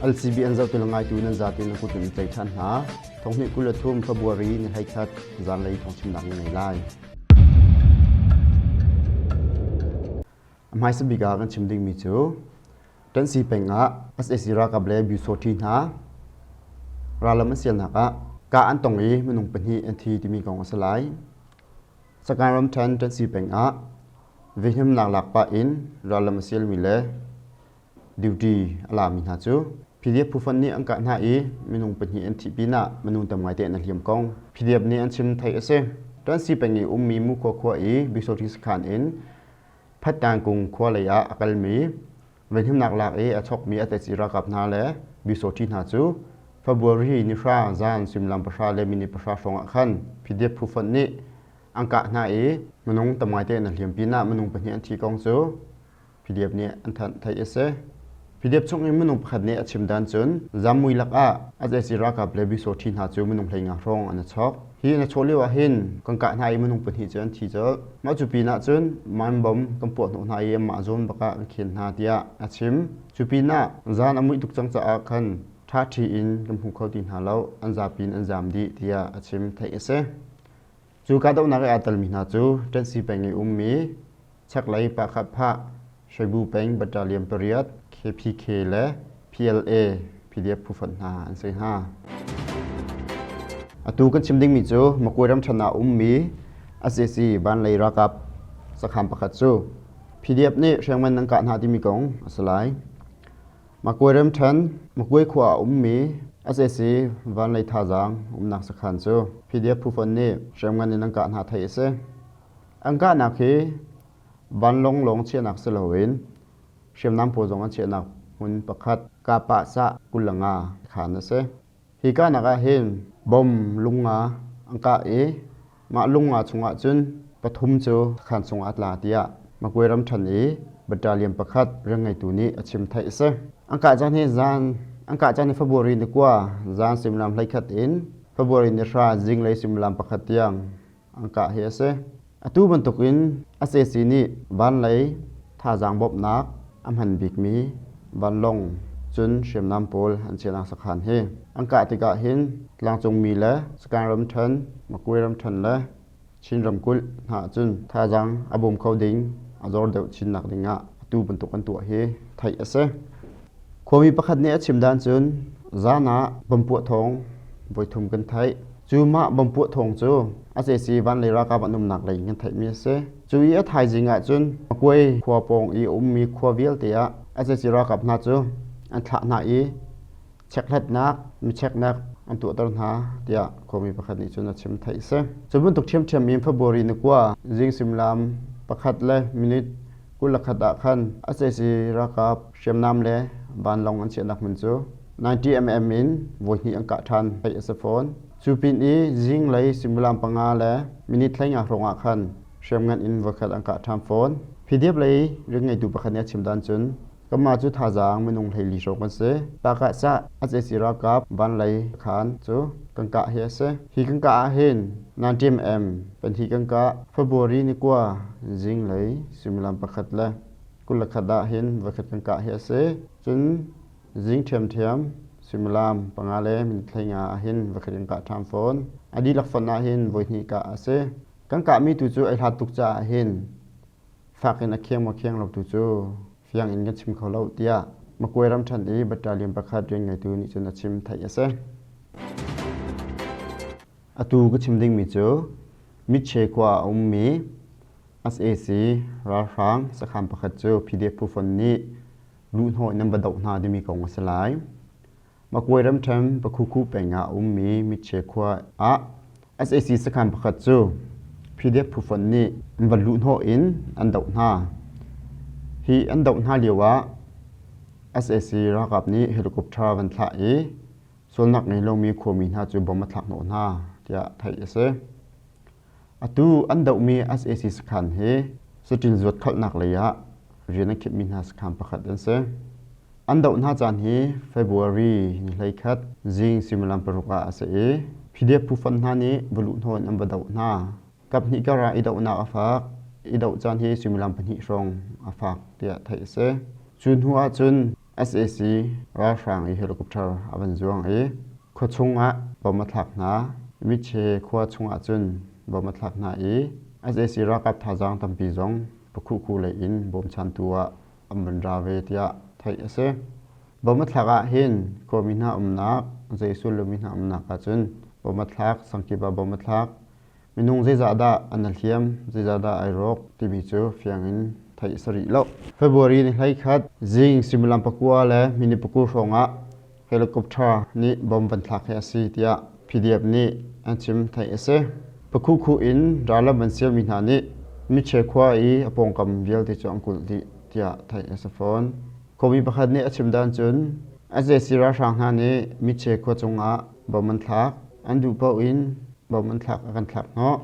LCBN zohtu le ngaitu nan zate nan kut in tlai ṭhan hna. Thonghnih 23 February ni 21 zanlei thawngchimnak na ngei lai. A hmaisa bik ah kan chim dingmi cu Tansi peng ah sac ralkap le Byusawṭhi hna rallam an sialnak ah kah an tong i minung pahnih an thi timi kong a si lai. Sagaing ramṭhen Tansi peng ah vehnemnak lak pah in rallam a sialmi le duty a lami hna cu PDF phu nih an kah hna i minung pahnih an thih pinah minung tam ngaite an hliam kong PDF nih an chim theih a si. Tansi peng i ummi Mukhua khua i Byusawṭhi sakhan in Phattangkung khua lei ah a kalmi venhimnak lak i a chawkmi a teci ralkap hna le Byusawṭhi hna cu February ni hra zan suimilam pahra le minute pahra hrawng ah khan PDF phu fonh nih an kah hna i minung tam ngaite an hliam pinah minung pahnih an thi kong cu PDF nih an thanh theih a si. PDF chung in minung pakhat nih a chim dan cun zammui lakah sac ralkap le Byusawṭhi hna cu minung 15 hrawng an i chawk. Hi an i chawh lio ah hin kan kah hna i minung pahnih cu an thi colh. Mah cu pinah cun man bom kan puah hnawh hna i anmah zawn bak ah kan khen hna tiah a chim. Cu pinah zan a muih tuk cang caah khan ṭhaṭhi in kan hmu kho ti hna lo, an zapi in an zaam dih tiah a chim theih a si. Cu kahdohnak i aa telmi hna cu Ṭansi peng i ummi chaklei Pakhatphah Shwebu peng Battalion pariat KPK le PLA PDF phufonh hna an si hna. Atu kan chim dingmi cu Makwe ramṭhen ah ummi sac vanlei ralkap sakhan pakhat cu PDF nih hriangman an kah hna timi kong a si lai. Makwe ramṭhen Makwe khua ah ummi sac vanlei thazaang umnak sakhan cu PDF phufonh nih hriamngan in an kah hna theih a si. An kahnak hi vanlawng lawng chiahnak si loin hriamnam pawl zong an chiahnak hmun pakhat Kapahsah 25 khaan a si. Hi kahnak ah hin bom lungnga an kah i mah lungnga chungah cun pathum cu khaan chungah a tla tiah Magwe ramṭhen i battalion pakhat rianngeitu nih a chim theih a si. An kah caan hi zan an kah caan hi February ni kua zan suimilam 11 in February ni hra zinglei suimilam pakhat tiang an kah hi a si. Atu bantukin sac nih vanlei thazaang bawmhnak a hman bikmi vanlawng cun hriamnam pawl an chiahnak sakhan hi an kah tikah hin tlangcungmi le Sagaing ramṭhen, Makwe ramṭhen le Chin ramkulh hna cun thazaang a bawm kho ding a zor deuh chinnak dingah atu bantuk an tuah hi theih a si. Khuami pakhat nih a chim dan cun zan ah bomb puah thawng voithum kan theih. Cu mah bomb puah thawng cu sac vanlei ralkap an umnak lei in kan theihmi a si. Cu i a thaizing ah cun Makuai khua pawng i a ummi khua vialte ah sac ralkap hna cu an thlah hna i chekhlatnak, micheknak an tuahter hna tiah khuami pakhat nih cun a chim theih a si. Cu bantuk ṭhiamṭhiam in February ni kua zing suimilam pakhat le minute 21 ah khan sac ralkap hriamnam le vanlawng an chiahnak hmun cu 90 mm in voihnih an kah ṭhan theih a si fawn. Cu pin i zinglei suimilam panga le minute 15 hrawng ah khan hriamngan in voikhat an kah ṭhan fawn. PDF lei rinngeitu pakhat nih a chim dan cun Kanmah cu thazaang minung 14 hrawng kan si. Takah sah sac ralkap vanlei khaan cu kan kah hi a si. Hi kan kah ahhin 90 mm pahnih kan kah. February ni kua zinglei suimilam pakhat le 21 ah hin voikhat kan kah hi a si. Cun zing ṭhiamṭhiam suimilam panga le minute 15 ahhin voikhat kan kah ṭhan fawn. A dihlak fonh ahhin voihnih kah a si. Kan kahmi tu cu ai hlat tuk caah hin fak in a kheng maw kheng lo tu cu fiang in kan chim kho lo tiah Makwe ramṭhen i battalion pakhat rian ngeitu nih cun a chim theih a si. Atu ka chim dingmi cu Mitche khua a ummi sac ralhrang sakhan pakhat cu PDF phu nih luhhnawh in an va doh hna timi kong a si lai. Makwe ramṭhen Pakhukhu peng ah a ummi Mitche khua ah sac sakhan pakhat cu PDF phufonh nih an va luhhnawh in an doh hna. Hi an doh hna lio ah sac ralkap nih helicopter van thlah i sualnak ngei lomi khuami hna cu bom a thlak hnawh hna tiah theih a si. Atu an dohmi sac sakhan hi saṭil zuatkhalhnak lei ah rian a khimmi hna sakhan pakhat an si. An doh hna caan hi February ni 11 zing suimilam paruk ah a si i PDF phu hna nih va luhhnawh in an va doh hna. Kaphnih kar ah i dohnak a fak. I doh caan hi suimilam pahnih hrawng a fak tiah theih a si. Cu hnu ah cun. Sac ralhrang i helicopter a van zuang i khua chungah bom a thlak hna. Miche khua chungah cun bom a thlak hna i sac ralkap thazaang tampi zong Pakhuhku lei in bawmchantu ah an vun ra ve tiah theih a si. Bom a thlak ah hin khuami hna umnak, zei sullam hna umnak ahcun bom a thlak, sangkip ah bom a thlak. Minung zeizah dah an i hliam, zeizah dah ai rawk timi cu fiang in theih a si rih lo. February ni 11 zing suimilam 9 le minute 20 hrawng ah helicopter nih bom van thlak hi a si tiah PDF nih an chim theih a si. Pakhukhu in rallam an sialmi hna nih Miche khua i a pawngkam vialte cu an kulh dih tiah theih a si fawn. Khuami pakhat nih a chim dan cun SAC ralhrang hna nih Miche khua cungah bom an thlak. An duh paoh in bom an thlak a kan thlak hnawh.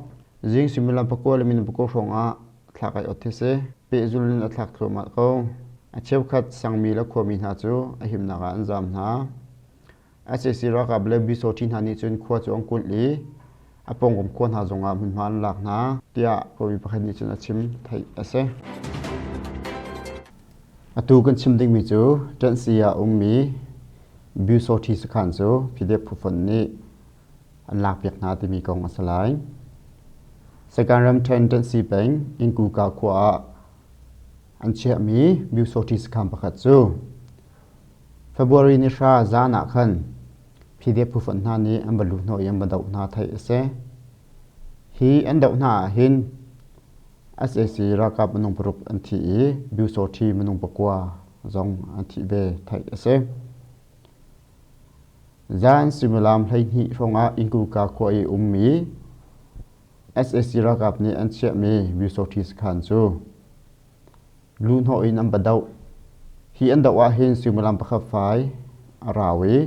Zing suimilam 9 le minung 9 hrawng ah thlak ai ot hi si. Pehzul in a thlak thluahmah ko. A cheukhat sangmi le khuami hna cu a himnak ah an zaam hna. SAC ralkap le Bisoṭhi hna nih cun khua cu an kulh i a pawngkam khua hna zongah hmunhma an lak hna tiah khuami pakhat nih cun a chim theih a si. Atu kan chim dingmi cu Ṭanhsi ah ummi Bisoṭhi sakhan cu PDF phufonh nih an lakpiak hna timi kong a si lai. Saikan ramṭhen Ṭanhsi peng Ingkuka khua ah an chiahmi Bisoṭhi sakhan pakhat cu February ni hra zan ah khan PDF phufonh hna nih an va luh hnawh i an va doh hna theih a si. Hi an doh hna ah hin sac ralkap minung paruk an thi i Byusawṭhi minung 9 zong an thih ve theih a si. Zan suimilam 12 hrawngah Ingkuka khua i ummi sac ralkap nih an chiahmi Byusawṭhi sakhan cu luhhnawh in an va doh. Hi an doh ahhin suimilam pakhat fai a rau i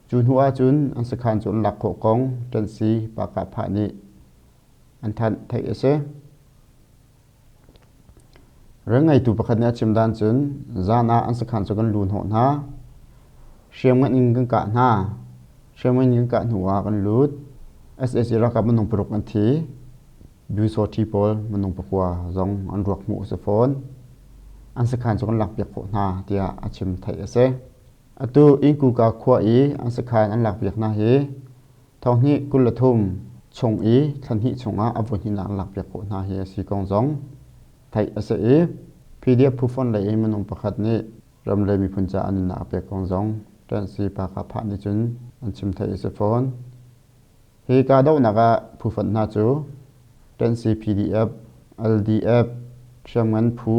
cu hnu ahcun an sakhan cu an lak khawh kong ṭansi Pahkahphah nih an thanh theih a si. Rianngeitu pakhat nih a chim dan cun zan ah an sakhan cu kan luhhnawh hna. Hriamngan in kan kah hna. Hriamngan in kan kah hnu ah kan lut. SAC ralkap minung paruk an thi. Byusawṭhi pawl minung 9 zong an ruak hmuh a si fawn. An sakhan cu kan lakpiak khawh hna tiah a chim theih a si. Atu Ingkuka khua i an sakhan an lakpiak hna hi thonghnih 23 chung i thla hnih chungah a voihnihnak an lakpiak khawh hna hi a si kong zong theih a si i PDF phu lei in minung pakhat nih ram le miphun caah a nunnak a pek kong zong ṭanhsi Pahkahphah nih cun an chim theih a si fawn. Hi kahdohnak ah phufonh hna cu ṭanhsi PDF, LDF, hriamngan phu,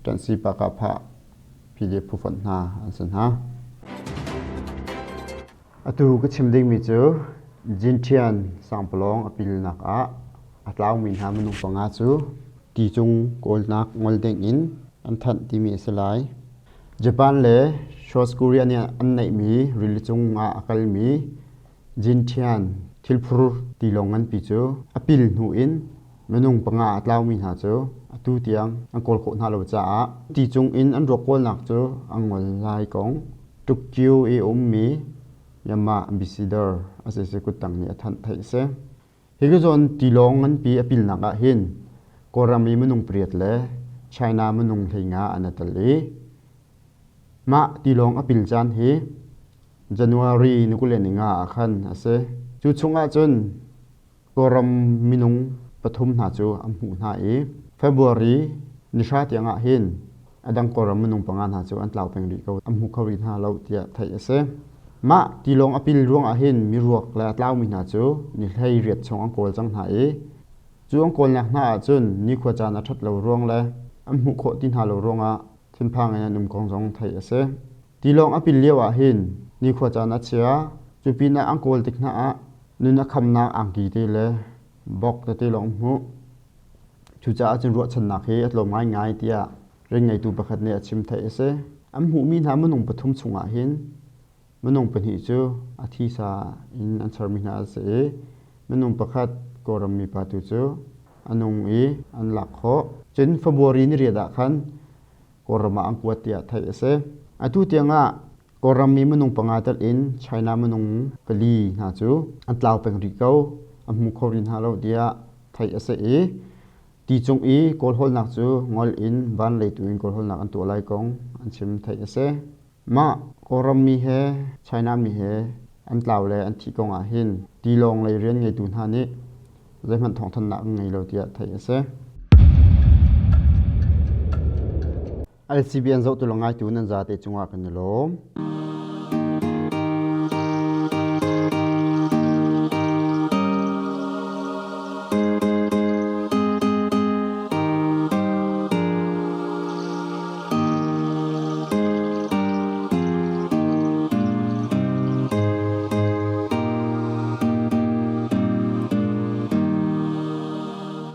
ṭanhsi Pahkahphah PDF phufonh hna an si hna. Atu ka chim dingmi cu Jinṭhian sangpalawng a pilnak ah a tlaumi hna minung 5 cu ti cung kawlnak ngol dingin an thanh timi a si lai. Japan le South Korea nih an neihmi rili cung ah a kalmi Jinṭhian thilphur tilawng nganpi cu a pil hnu in minung 5 a tlaumi hna cu atu tiang an kawl khawh hna lo caah ti cung in an ruak kawlnak cu an ngol lai kong Tokyo i a ummi Myanmar ambassador a si kuttang nih a thanh theih a si. Hi ka zawn tilawng nganpi a pilnak ah hin Kawlram i minung 8 le China minung 15 an i tel i mah tilawng a pil caan hi January ni 25 ah khan a si. Cu chungah cun Kawlram minung 3 hna cu an hmuh hna i February ni 9 tiang ah hin a dang Kawlram minung 5 hna cu an tlau peng rih ko. An hmu kho rih hna lo tiah theih a si. Mah tilawng a pil ruang ah hin miruak le a tlaumi hna cu ni 18 chung an kawl cang hna i cu an kawlnak hna ahcun nikhua caan a ṭhat lo ruang le an hmuh khawh ti hna lo ruangah thinphang in an um kong zong theih a si. Tilawng a pil lio ah hin nikhua caan a chia. Cu pinah an kawl tik hna ah nun a khamnak angki te le bok tete lawng hmuh. Cucaah cun ruahchannak hi a tlawm ngaingai tiah ring ngeitu pakhat nih a chim theih a si. An hmuhmi hna minung 3 chungah hin minung 2 cu a thisa in an charmi hna an si i minung pakhat Kawlram mipa tu cu a nung i an lak khawh. Cun February ni 8 ah khan Kawlram ah an kuat tiah theih a si. Atu tiangah Kawlram mi minung 5 telh in China minung 4 hna cu an tlau peng rih ko, an hmu kho rih hna lo tiah theih a si i ti cung i kawlhawlnak cu ngol in van lei tu in kawlhawlnak an tuah lai kong an chim theih a si. Mah Kawlram mi he China mi he an tlau le an thih kong ah hin tilawng lei rian ngeitu hna nih zeihmanh thawngthanhnak an ngei lo tiah theih a si. LCBN zohtu le ngaitu nan zate cungah kan i lawm.